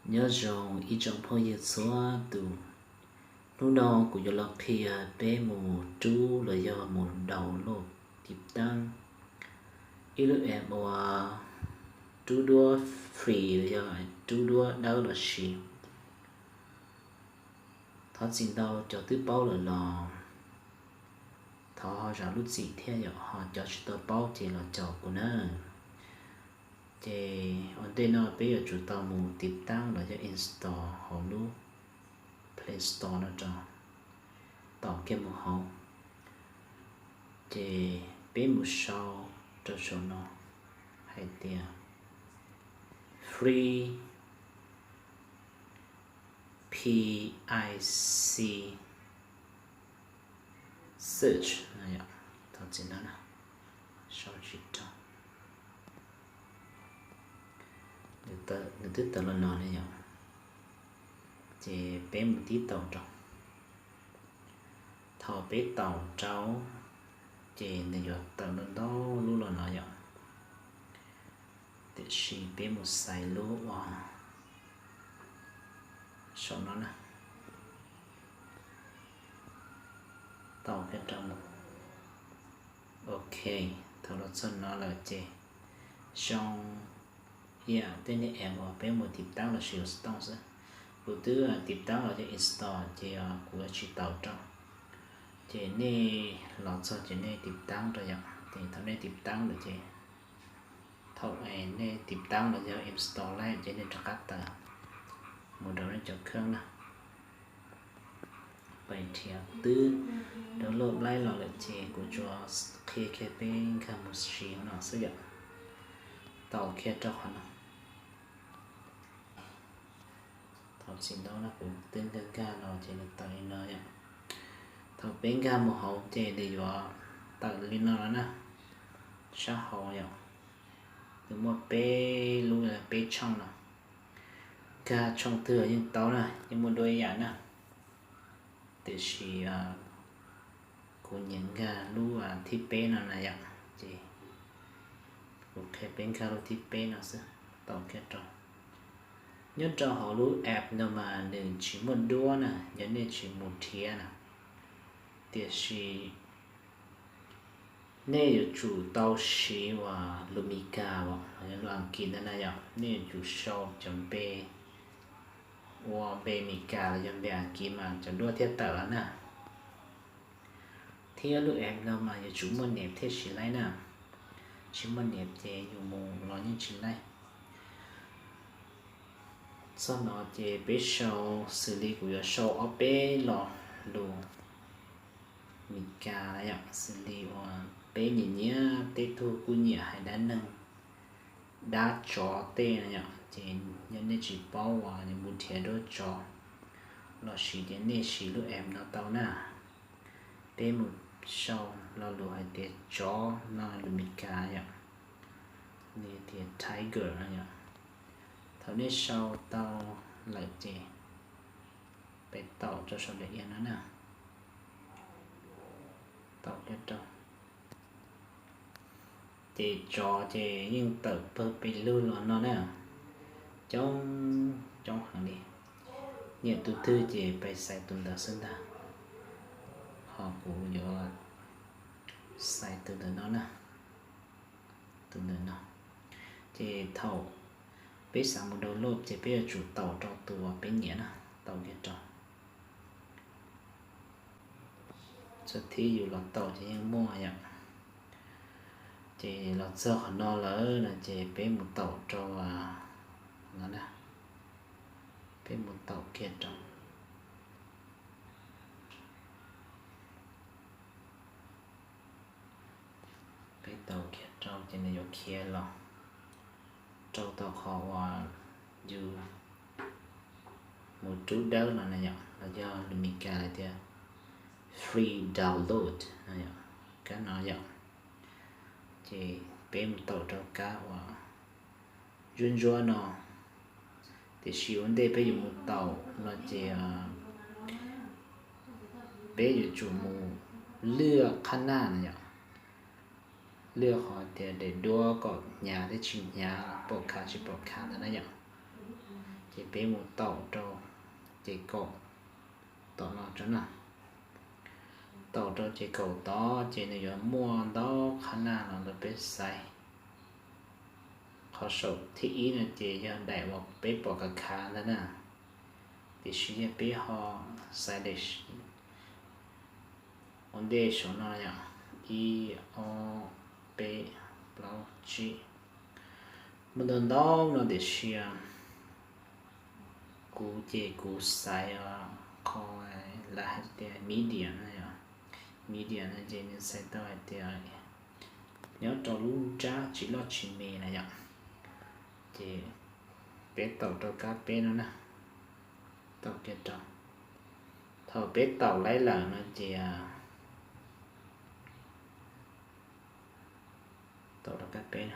Nyob zoo ib tsoom phooj ywg txhua tus, hnub no kuv yuav los qhia peb mus rub los yog mus download tiv taab ib lub app uas rub duab free los yog rub duab dawb los sis. Thov txim ntau cov twb paub lawm los thov ho zam lub txim thiab yom, ho cov tsis tau paub ces los caum kuv na. Ces ua ntej no peb yuav tsum tau mus tiv taab los yog install hauv lub Play Store no rau, taus kiag mus hauv. Ces peb mus sau rau saum no hais tias free pic search no yom. Thov txim ntau na, sau tsis raug. Nws twb tawm los no ne yom. Ces peb mus tib taus rau. Thaum peb taus rau ces nws yuav tawm ntau ntau lub los no yom. Tiam sis peb mus xaiv lub uas saum no na. Taus kiag rau mus. Ok, thaum los txog no lawm ces zoo ib yam tej niag app uas peb mus tiv taab los sis ua stone xwb. Kuv twb tiv taab los yog install ces kuv yuav tsis taus rau. Ces nej los txog ces nej tiv taab rau yom. Ces thaum nej tiv taab lawm ces thaum nej tiv taab los yog install lawm ces nej rov qab tawm mus rau nej cov kheej na. Pais nrhiav twb download laib los lawm ces kuv tsuas qhia kiag peb nkag mus siv no xwb yom. Taus kiag rau qhov no. Thov txim ntau na, kuv twb nkag nkag los ces nws tawm li no yom. Thaum peb nkag mus hauv ces nws yuav tawm li no no na, sab hauv yom. Nws muaj peb lub, peb tshooj no. Nkag tshooj twg yeej tau na, yeej muaj dua ib yam na. Tiam sis kuv nyiam nkag lub thib peb no na yom, ces kuv qhia peb nkag lub thib peb no xwb. Taus kiag rau. Nyob rau hauv lub app no mas nws tsis muaj duab na, yog nej tsis mus nrhiav na. Tiam sis nej yuav tsum tau siv uas lus Mis Kas los yog lus Askiv ntawd na yom, nej yuav tsum sau cov npe ua npe Mis Kas los yog npe Askiv mas cov duab thiaj tawm los na. Thiab lub app no mas yuav tsum muaj nyiaj thiaj siv laib na, tsis muaj nyiaj ces yus mus los yeej tsis laib. Txog no ces peb sau, xws li kuv yuav sau ob peb lo lus Mis Kas yom, xws li uas peb nyiam nyiam tej tug kuj nyiam hais dab neeg dab tsov tej no yom, ces yog nej tsis paub uas yuav mus nrhiav duab tsov los sis ces nej siv lub app no tau na. Peb mus sau lo lus hais tias tsov no lus Mis Kas yom, nws tias tiger no yom. Thaum nej sau tau lawm ces peb taus rau saum daim iab no na. Taus kiag rau. Ces tsov ces yeej tawm pawg pes lug los no na, coob coob heev li. Nyiam tus twg ces pais xaiv tus ntawd xwb ntag. Ho kuv yuav xaiv tus ntawm no na, tus ntawm no. Ces thaum peb xav mus download ces peb yuav tsum taus rau tus uas peb nyiam na, taus kiag rau. Txog thib yus los taus ces yeej muaj yom. Ces los txog qhov no lawm no ces peb mus taus rau no na, peb mus taus kiag rau. Peb taus kiag rau ces nws yuav khiav los rau tom qhov uas yus mus rub dawb no na yom, los yog lus Mis Kas hais tias free download no yom, kab no yom. Ces peb mus taus rau kab uas ntsuab ntsuab no. Tiam sis ua ntej peb yuav mus taus no ces peb yuav tsum mus lwaj qhab naj no yom, lwaj qhov tias daim duab kom hnyav thiab tsis hnyav, pom khav tsis pom khav ntawd na yom. Ces peb mus taum rau ces kaum tom no tso na. Taum rau ces kaum tod ces nws yuav muaj ntau qhab naj los rau peb xaiv. Qhov saum thib ib no ces yog daim uas peb pom kav khav ntawd na, tiam sis yog peb ho xaiv daim ua ntej saum no yom, ib, ob, peb, plaub, tsib. Muaj ntau ntau no tiam sis kuv ces kuv xaiv qhov lawv hais tias medium no yom. Medium no ces nws txhais tau hais tias nyob rau lub nrab tsis loj tsis me na yom. Ces peb taum rau kab peb no na. Taum kiag rau. Thaum peb taum laib lawm no ces taum rau kab peb.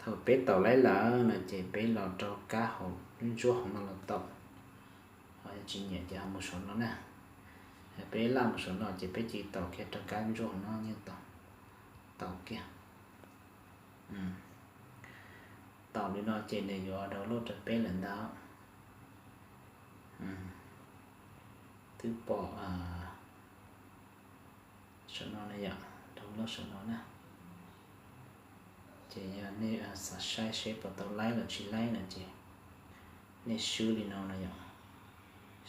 Thaum peb taum laib lawm no ces peb los rau kab hauv ntsuab hauv no los taum. Ho yog tsis nyiam ces ho mus saum no na. Peb laj mus saum no ces peb cia li taum kiag rau kab ntsuab hauv no yeej tau. Taum kiag. Taum li no ces nws yuav download rau peb lawm ntawd. Twb pom saum no na yom, download saum no na. Ces yog nej xav saib seb puas tau laib los tsis laib no ces nej swb li no no yom,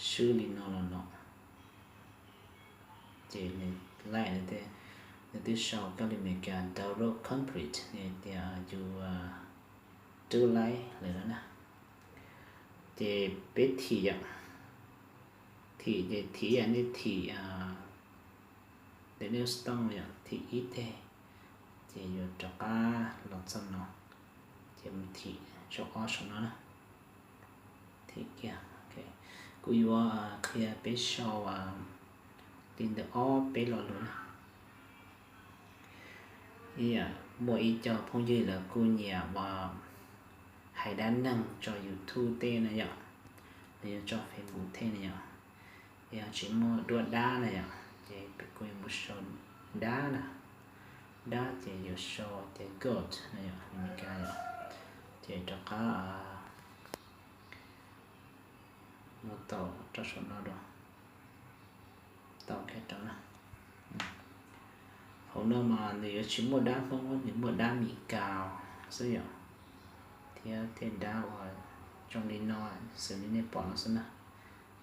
swb li no los no. Ces nws laib, nws twb sau kab li Meskas download complete, nws tias yus twb laib lawm no na. Ces peb thim yom, thim ces thim yom, nej thim the new stone yom, thim ib teg, ces yuav rov qab los txog no, ces mus thim zaum ob saum no na. Thim kiag, kuv yuav qhia peb sau li ntawm ob peb lo lus na. Ib yam muaj ib co phooj ywg lawv kuj nyiam uas hais dab neeg tso YouTube tej na yom, los yog tso Facebook tej na yom. Yog tsis muaj duab dab na yom, ces kuv yuav mus sau dab na. Dab ces yuav sau tias goat na yom, Meskas yom. Ces rov qab mus taum rau saum no dua, taum kiag rau na. Hauv no mas nws yuav tsis muaj dab Hmoob, nws muaj dab Meskas xwb yom, thiab tej dab uas zoo li no, xws li nej pom no xwb na.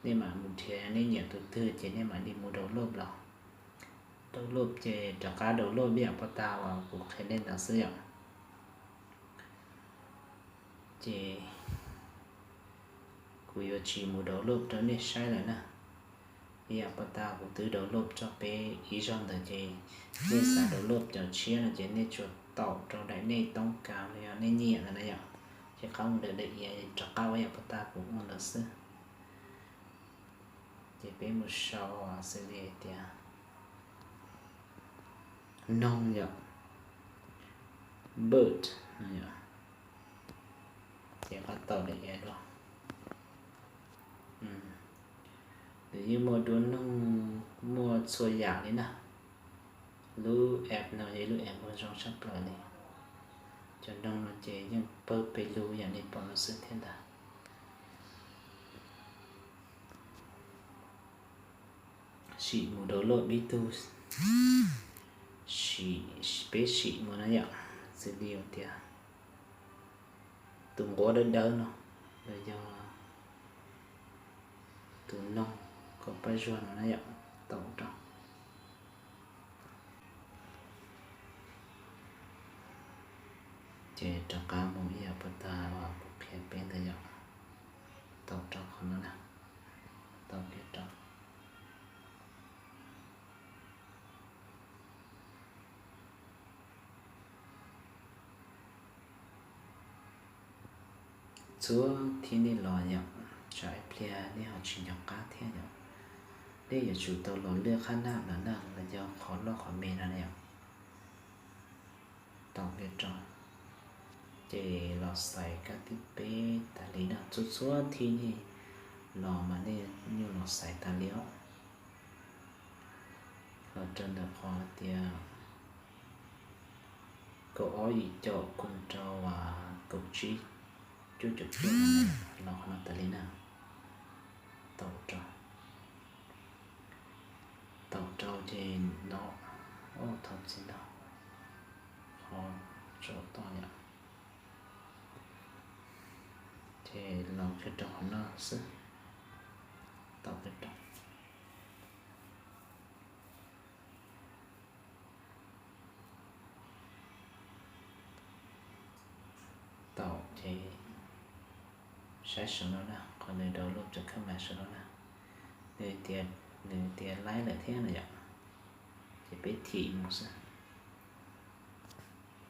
Nej mam mus nrhiav, nej nyiam tus twg ces nej mam li mus download los. Download ces rov qab download ib yam pov tag uas kuv qhia nej ntawd xwb yom. Ces kuv yuav tsis mus download rau nej saib lawm na. Ib yam pov tag kuv twb download rau peb ib zaug ntawd ces nej xav download cov tshiab no ces nej tsuas taum rau daim nej toob kas los yog nej nyiam ntawd na yom. Ces qab mus daim daim iav rov qab ua yam pov tag kuv ua ntawd xwb. Ces peb mus sau xws li tias noog yom, bird no yom, ces qab taum daim iav dua. Nws yeej muaj duab noog, muaj txhua yam li na. Lub app no yog ib lub app uas zoo tshaj plaws li. Cov noog no ces yeej pawg pes lug yam li pom no xwb thiab ntag. Sim mus download ib tug, peb sim mus na yom, xws li tias tus nquab dawb dawb no, los yog tus noog kaum pab zuag no na yom, taum rau. Ces rov qab mus ib yam pov tag uas kuv qhia peb ntawd yom, taum rau qhov no na, taum kiag rau. Txhua thaum nej los yom, tsam ib pliag nej ho tsis nco qab thiab yom, nej yuav tsum tau los lwaj qhab naj los na, los yog qhov loj qhov me no yom. Taum kiag rau, ces los xaiv kab thib peb tas li na. Txhua txhua thaum nej los mas nej nyuam los xaiv tas li os. Los rau ntawm qhov tias kaum ob yim caum koom rau kaum tsib cuaj caum cuaj no, los qhov no tas li na. Taum rau, taum rau ces no, thov txim ntau, qhov tsaus toj yom. Ces los kiag rau qhov no xwb, taum kiag rau. Taum ces saib saum no na, qhov nws download rau khab mas saum no na, nws tias, nws tias laib lawm thiab na yom. Ces peb thim mus xwb,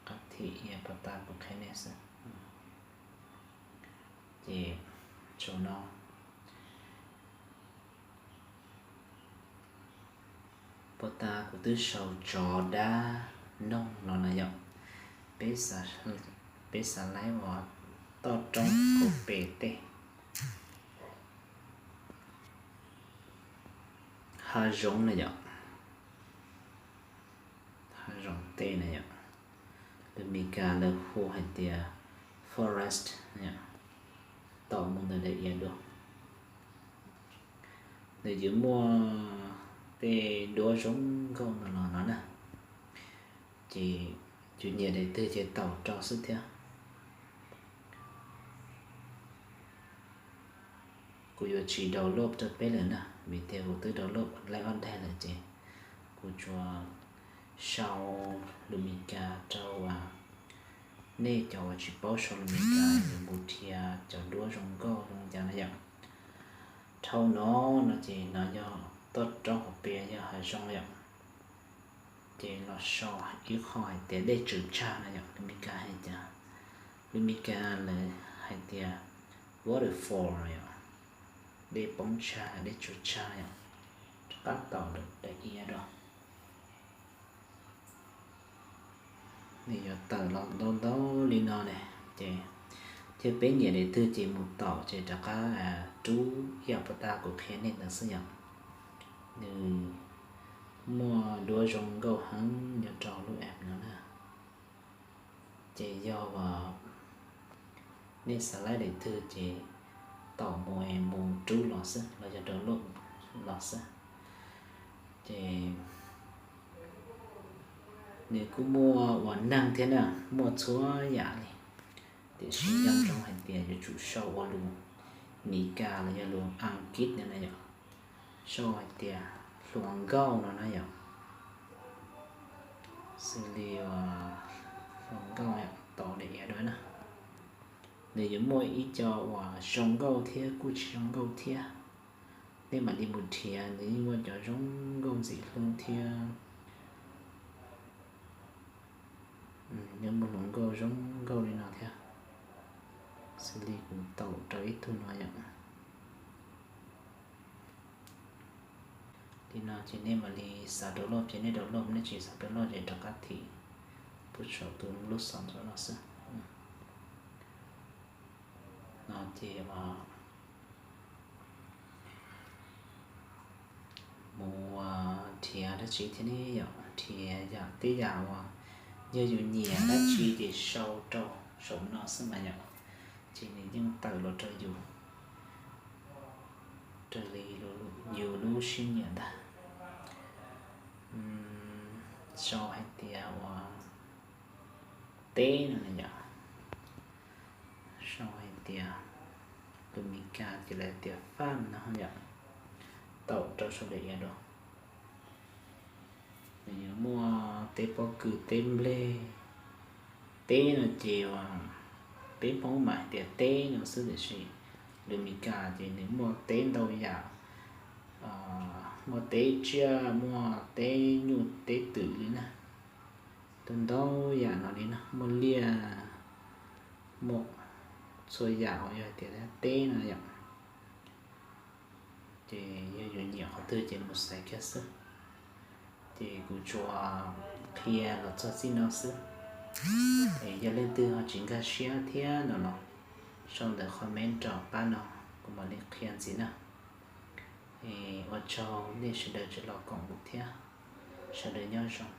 qab thim yog pos tas kuv qhia nej xwb. Ces saum no, pos tas kuv twb sau tsov dab noog no na yom. Peb xav laib uas toj roob hauv pes tej hav zoov na yom, hav zoov tej na yom. Lus Mis Kas lawv hu hais tias forest, taum mus ntawm daim iav dua. Nws yuav muaj tej duab zoo nkauj no los no na. Ces yus nyiam daim twg ces taum rau xwb thiab. Kuv yuav tsis download rau peb lawm na, vim tias kuv twb download laib ob daim lawm ces kuv tsuas sau lus Mis Kas rau nej cov uas tsis paub sau lus Mis Kas yuav mus nrhiav cov duab zoo nkauj zoo cas na yom. Dhau no, no ces no yog toj roob hauv pes yog hav zoov yom. Ces los sau ib qho hais tias dej tswm tsag no yom, lus Mis Kas hais tias, lus Mis Kas lawv hais tias waterfall no yom, dej poob tsag, dej tswm tsag yom, rov qab taum daim iav rau. Nws yuav tawm los ntau ntau li no ne, ces thiab peb nyiam daim twg ces mus taum ces rov qab rub ib yam pos tas kuv qhia nej ntawd xwb yom. Nws muaj duab zoo nkauj heev nyob rau lub app no na. Ces yog uas nej xav laib daim twg ces taum mus es mus rub los xwb los yog download los xwb. Ces nws kuj muaj ua neeg thiab na, muaj txhua yam li, tiam sis nco ntsoov hais tias yuav tsum sau ua lus Mis Kas los yog lus Askiv no na yom. Sau hais tias hluas nkauj no na yom. Xws li uas hluas nkauj yom, taum daim iav dua na. Nws yuav muaj ib co uas zoo nkauj thiab kuj tsis zoo nkauj thiab. Nej mam li mus nrhiav, nws yeej muaj cov zoo nkauj ntxim hlub thiab. Nws muaj hluas nkauj zoo nkauj li no thiab. Xws li kuv taum rau ib tug no yom. Li no ces nej mam li xav download ces nej download, nej tsis xav download ces rov qab thim pub saum tus lub xov tooj no xwb. No ces mus nrhiav dab tsi thiab ne yom, nrhiav yam teb yam uas yog yus nyiam dab tsi ces sau rau saum no xwb mas yom, ces nws yeej tawm los rau yus raws li yus lub siab nyiam ntag. Sau hais tias uas teb no na yom, sau hais tias, lus Mis Kas ces lawv tias farm no yom, taum rau saum daim iav dua. Nws yuav muaj teb pob kws, teb nplej, teb no ces uas peb Hmoob mas hais tias teb no xwb tiam sis lus Mis Kas ces nws muaj teb ntau yam, muaj teb tsiaj, muaj teb nyuj teb twm li na, ntau ntau yam no li na, muaj liaj, muaj txhua yam uas yog hais tias teb no yom. Ces yog yus nyiam qhov twg ces mus xaiv kiag xwb. Ces kuv tsuas qhia los txog txij no xwb. Es yog leej twg ho tsis nkag siab thiab no los sau ntawm comment rau pab no, kuv mam li qhia ntxiv na. Es ua tsaug nej sawv daws tseem los koom kuv thiab. Sawv daws nyob zoo.